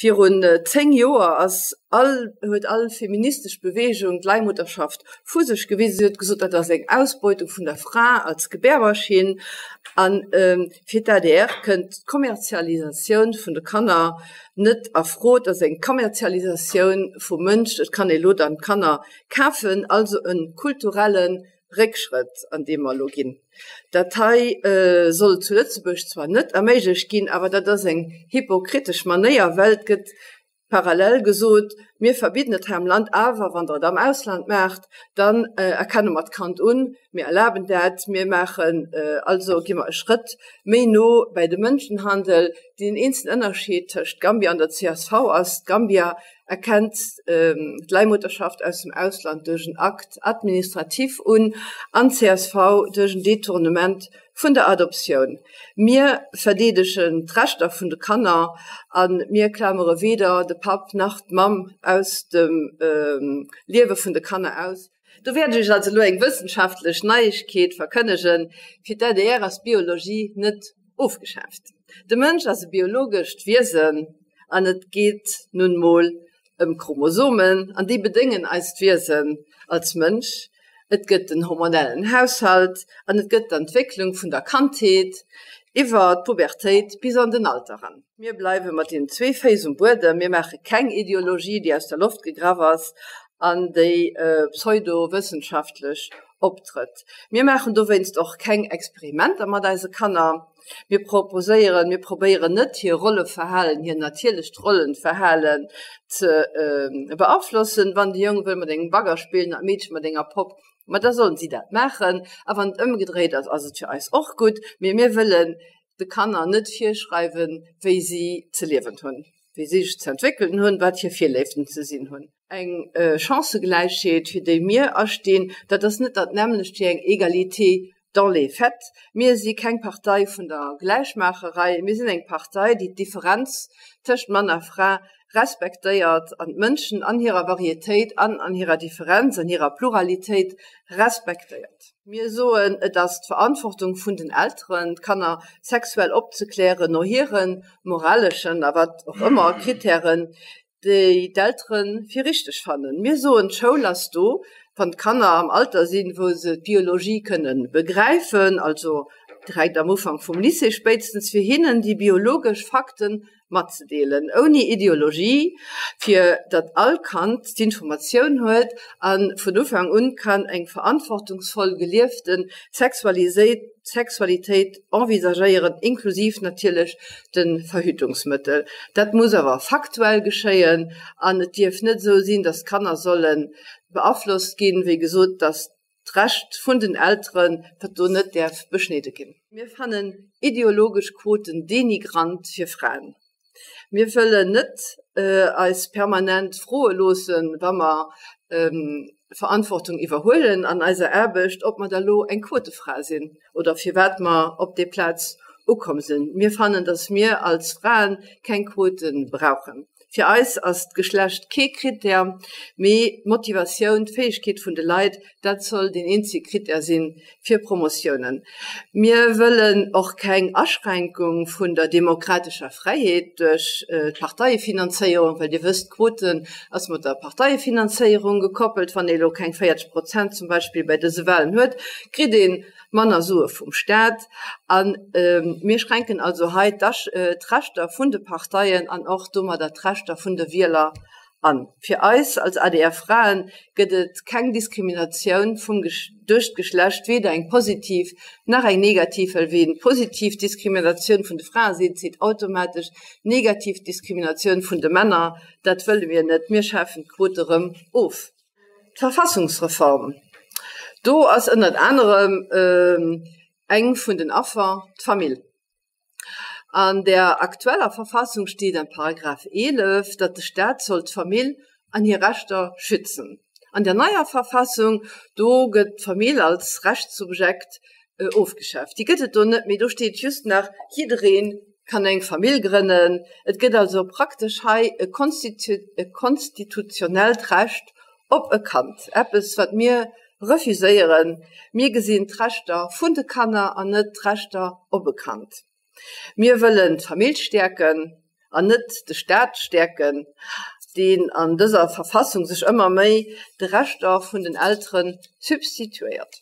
Virun 10 Joer ass all, huet all feministesch Beweegung d'Leihmutterschaft vu sech gewisen. Si huet gesot, dat ass eng Ausbeutung vun der Fra als Gebärmaschinn. A fir d'ADR kënnt d'Kommerzialisatioun vun de Kanner net a Fro. Et ass eng Kommerzialisatioun vum Mënsch. Et kann ee lo dann d'Kanner kafen, also e kulturelle Réckschrëtt, an dee mer elo ginn. Dat hei soll zu Lëtzebuerg zwar net erméiglecht ginn, awer dat ass eng hypokritesch Manéier, well et gëtt parallel gesot, mir verbidden et hei am Land, awer wann Der et am Ausland maacht, dann erkenne mer d'Kand un, mir erlaben dat, mir maachen also, gi mer e Schrëtt méi no bäi de Mënschenhandel. Deen eenzegen Ënnerscheed tëscht Gambia an der csv ass, Gambia erkennt d'Leihmutterschaft aus dem Ausland duerch en Acte administratif un an csv duerch en Détournement vun der Adoptioun. Mir verdeedegen d'Rechter vun de Kanner a mir klamere weder de Papp nach d'Mamm aus dem Liewe vun de Kanner aus. Do wäert ech iech also elo eng wëssenschaftlech Neiegkeet verkënnegen, Fir d'ADR ass d'Biologie net ofgeschaaft. De Mënsch ass e biologescht Wiesen an et geet nun mol ëm Chromosomen an déi bedéngen eist Wiesen als Mënsch. Et gëtt den hormonellen Haushalt an et gëtt d'Entwécklung vun der Kandheet iwwer d'Pubertéit bis an den Alter eran. Mir bleiwe mat den zwee Féiss um Buedem, mir maache keng Ideologie, déi aus der Loft gegraff ass an déi pseudo-wëssenschaftlech optrëtt. Mir maachen dowéinst och keng Experimenter mat eise Kanner. Mir proposéieren, mir probéieren net, hir Rolleverhalen, hir natierlecht Rollenverhalen ze beaflossen. Wann de Jong wëll mat engem Bagger spillen an d'Meedche mat enger Popp, ma da sollen si dat maachen. A wann et ëmgedréit ass, ass et fir eis och gutt. Mee mir wëllen de Kanner net virschreiwen, wéi si ze liewen hunn, wéi si sech ze entwéckelen hunn, wat hir Virléiften ze sinn hunn. Eng Chancëgläichheet, fir déi mir astinn, dat ass net dat nämmlecht wéi eng Égalité dans les faits. Mir si keng Partei vun der Gläichmaacherei, mir sinn eng Partei, déi d'Differenz tëscht Mann a Fra respektéiert an d'Mënschen an hirer Varietéit an an hirer Differenz, an hirer Pluralitéit respektéiert. Mir soen, et ass d'Verantwortung vun den Elteren, d'Kanner sexuell opzeklären no hire moraleschen a wat och ëmmer Kritären, déi d'Eltere fir richteg fannen. Mir soen, d'Schoul ass do, wann d'Kanner am Alter sinn, wou se d'Biologie kënne begräifen, also direkt am Ufank vum Lycée spéitstens, fir hinnen déi biologesch Fakte matzedeelen, ouni Ideologie, fir datt all Kand d'Informatioun huet a vun Ufank un kann eng verantwortungsvoll geliefte Sexualitéit envisagéieren, inklusiv natierlech de Verhütungsmëttel. Dat muss awer faktuell geschéien an et dierf net esou sinn, datt d'Kanner solle beaflosst ginn, wéi gesot, datt d'Recht vun den Elteren, datt do net däerf beschnidde ginn. Mir fannen ideologesch Quoten denigrant fir Fraen. Mir wëllen net eis permanent froe loossen, wa mer Verantwortung iwwerhuelen an eiser Aarbecht, ob mer da lo eng Quotefra sinn oder firwat mer op déi Plaz ukomm sinn. Mir fannen, datt mir als Frae keng Quote brauchen. Fir eis ass d'Geschlecht kee Krittär, mee d'Motivatioun, d'Fäegkeet vun de Leit, dat soll deen eenzege Krittär sinn fir Promotiounen. Mir wëllen och keng Aschränkung vun der demokratescher Fräiheet duerch d'Parteiefinanzéierung, well Dir wësst, d'Quote ass mat der Parteiefinanzéierung gekoppelt. Wann ee elo keng 40 Prozent zum Beispill bei dëse Wahlen huet, kritt ee manner Sue vum Staat. A mir schränken also hei d'Rechter vun de Parteien an och domadder d'Rechter vun de Wieler an. Fir eis als adr Fraen gëtt et keng Diskriminatioun vum duerch d'Geschlecht, weder eng positiv nach eng negativ, well ween positiv Diskriminatioun vun de Frae seet, seet automatesch negativ Diskriminatioun vun de Männer. Dat wëlle mir net. Mir schafen d'Quote rëm of. D'Verfassungsreform, do ass ënnert anerem eng vun den Affer d'Famill. An der aktueller Verfassung steet am Paragraph 11, datt de Staat soll d'Famill an hir Rechter schützen. An der neier Verfassung, do gëtt d'Famill als Rechtssubjekt ofgeschaaft. Déi gëtt et do net méi, do steet just nach, jidderee kann eng Famill grënnen. Et gëtt also praktesch hei e konstitutionellt Recht op e Kand, eppes wat mir refuséieren. Mir gesinn d'Rechter vun de Kanner an net d'Rechter op e Kand. Mir wëllen d'Famill stäerken. An net de Staat stäerken, deen an dëser Verfassung sech ëmmer méi de Rechter vun den Eltere substituéiert.